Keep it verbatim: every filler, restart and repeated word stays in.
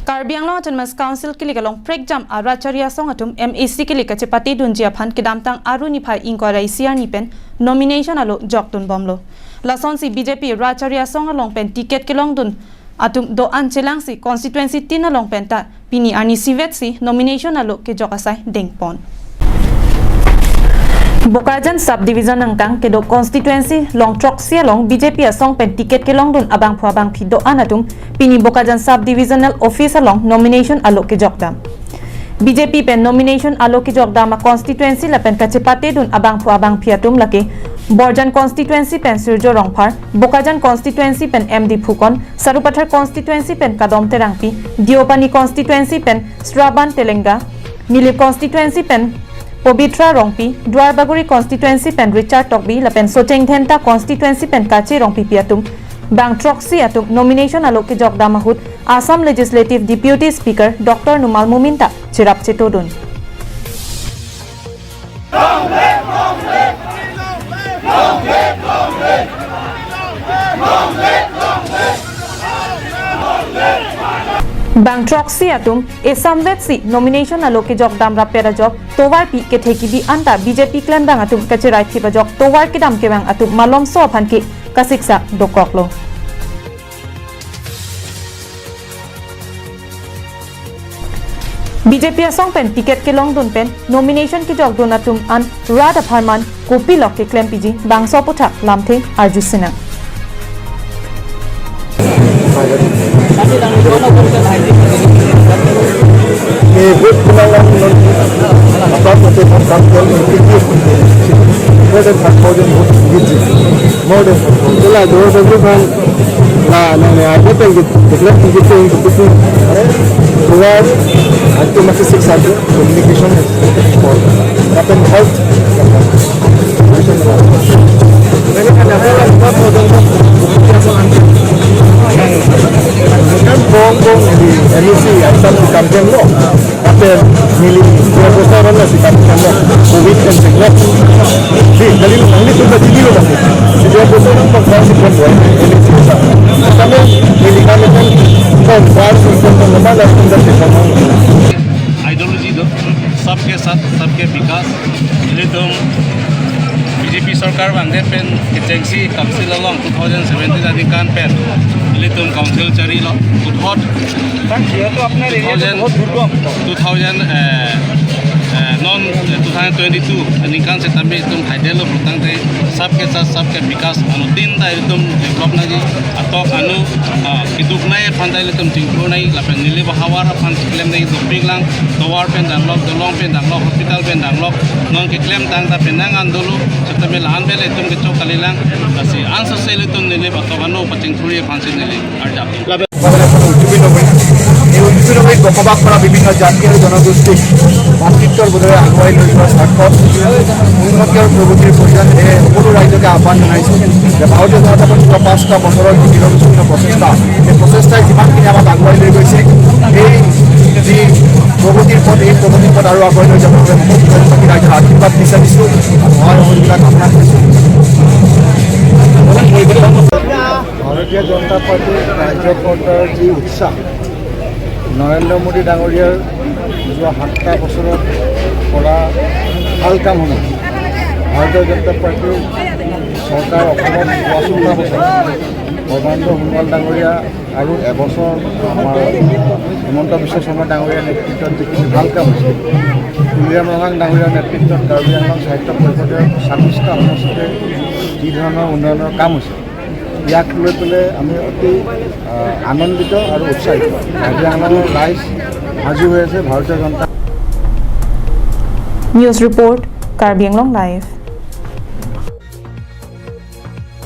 Karbi Anglong Autonomous Council kilik along prekjam arat chari asong atum M A C kilik kachepate dunji aphan kedamtang Aru niphai ingkoi ra isi arni pen nomination alo jokdun bomlo. Lasonsi B J P rat chari asong along pen ticket kelongdun atum do-an chelangsi constituency tin along pen ta pini arnisi vetsi nomination alo kejok asai dengpon. Bokajan Sub Division angkang kedo constituency long throksi along B J P asong pen ticket kelongdun abangphu abangphi do-an atum pini Bokajan Sub Divisional Office along nomination alo kejokdam. B J P pen nomination alo kejokdam a constituency lapen kachepatedun abangphu abangphi atum lake Borjan constituency pen Surjo Rongphar, Bokajan constituency pen M D Phukon, Sarupathar constituency pen Kadom Terangpi, Deopani constituency pen Sraban Telenga, Nilip constituency pen Pobitra Rongpi, Duarbagori constituency pen Richard Tokbi lapen Socheng Dhenta constituency pen Kache Rongpipi atum bang throksi atum nomination alo kejokdam ahut Assam Legislative Deputy Speaker Doctor Numal Momin ta cherap chetodun. Bang throksi atum esamvetsi nomination alo kejokdam rapet ajok tovarpi kethe kebi anta B J P klembang atum kacherai thip ajok tovar kedam kevang atum malomso aphan ke kasiksak dokoklo. B J P asong pen ticket kelongdun pen nomination kejokdun atum an rat apharman kopilok keklempiji bangso aputhak lamthe arju sinang. ये वोट पुनर्गठन, अपना को तो हम काम कर रहे हैं, क्योंकि more than five thousand votes, more than five thousand। Ila, dua puluh kan, la, nang ne aja pen gitu, kita tinggi tinggi gitu, keluar, itu masih six hundred, communication is important, tapi health, kan bong bong di M A C, asal bukan demo. Lapen neli dua boso ron si kami kami covid pen singlet. Di, kali nangli tuh tadi di rumah. Si dua boso ron bang si pon boy. Neli si sa. Kami neli kami kan pon bar si pon pon nama dan pun dan si pon. Ideology do, sabke saath, sabke vikas. Ilitum B J P sorkar bang de pen kechengsi council along two thousand seventeen aningkan pen ilitum council charilo, puthot। Sir, যিহেতু আপোনাৰ এৰিয়াটো বহুত দুৰ্গম। Two thousand, eh, eh, non, eh, two thousand twenty-two aningkan setame itum haidelo putangte sabke saath sabke vikas anuttin ta itum develop nangji atok anu, ah, keduk nai aphan ta itum chingthur nai lapen neli bahavar aphan keklem nai dopik lang, tovar pen danglok, dolong pen danglok, hospital pen danglok, non keklem tang ta penang an dolo, setame la-an pen itum kechok kalilang, lasi ansose itum neli batok anu pachingthurji aphansi neli arjap. এই উদ্যোগী নগৰীত বসবাস কৰা বিভিন্ন জাতি আৰু জনগোষ্ঠীক মাতৃত্বৰ বোধেৰে আগুৱাই লৈ যোৱাৰ স্বাৰ্থত উন্নতি আৰু প্ৰগতিৰ প্ৰয়োজন। সেয়ে সকলো ৰাইজকে আহ্বান জনাইছোঁ যে ভাৰতীয় জনতা পাৰ্টীৰ যোৱা পাঁচটা বছৰৰ যি নিৰবিচ্ছিন্ন প্ৰচেষ্টা, এই প্ৰচেষ্টাই যিমানখিনি আমাক আগুৱাই লৈ গৈছে, এই যি প্ৰগতিৰ পথ, এই প্ৰগতিৰ পথ আৰু আগুৱাই লৈ যাবৰ বাবে সকলো জনজাতি ৰাইজৰ আশীৰ্বাদ বিচাৰিছোঁ আৰু সহায় সহযোগিতা কামনা কৰিছোঁ। ভাৰতীয় জনতা পাৰ্টীৰ কাৰ্যকৰ্তাৰ যি উৎসাহ, নৰেন্দ্ৰ মোদী ডাঙৰীয়াৰ যোৱা সাতটা বছৰত কৰা ভাল কামসমূহ, ভাৰতীয় জনতা পাৰ্টীৰ চৰকাৰ অসমত যোৱা চৌধা বছৰ সৰ্বানন্দ সোণোৱাল ডাঙৰীয়া আৰু এবছৰ আমাৰ হিমন্ত বিশ্ব শৰ্মা ডাঙৰীয়াৰ নেতৃত্বত যিখিনি ভাল কাম হৈছে, তুলিৰাম ৰংহাং ডাঙৰীয়াৰ নেতৃত্বত কাৰ্বি আংলং সাহিত্য পৰিষদৰ ছাব্বিছটা সমষ্টিতে যি ধৰণৰ উন্নয়নৰ কাম হৈছে, ইয়াক লৈ পেলাই আমি অতি, আহ, আনন্দিত আৰু উৎসাহিত। কাৰ্বি আংলঙৰ ৰাইজ সাজু হৈ আছে ভাৰতীয় জনতা। News report, Karbi Anglong Live.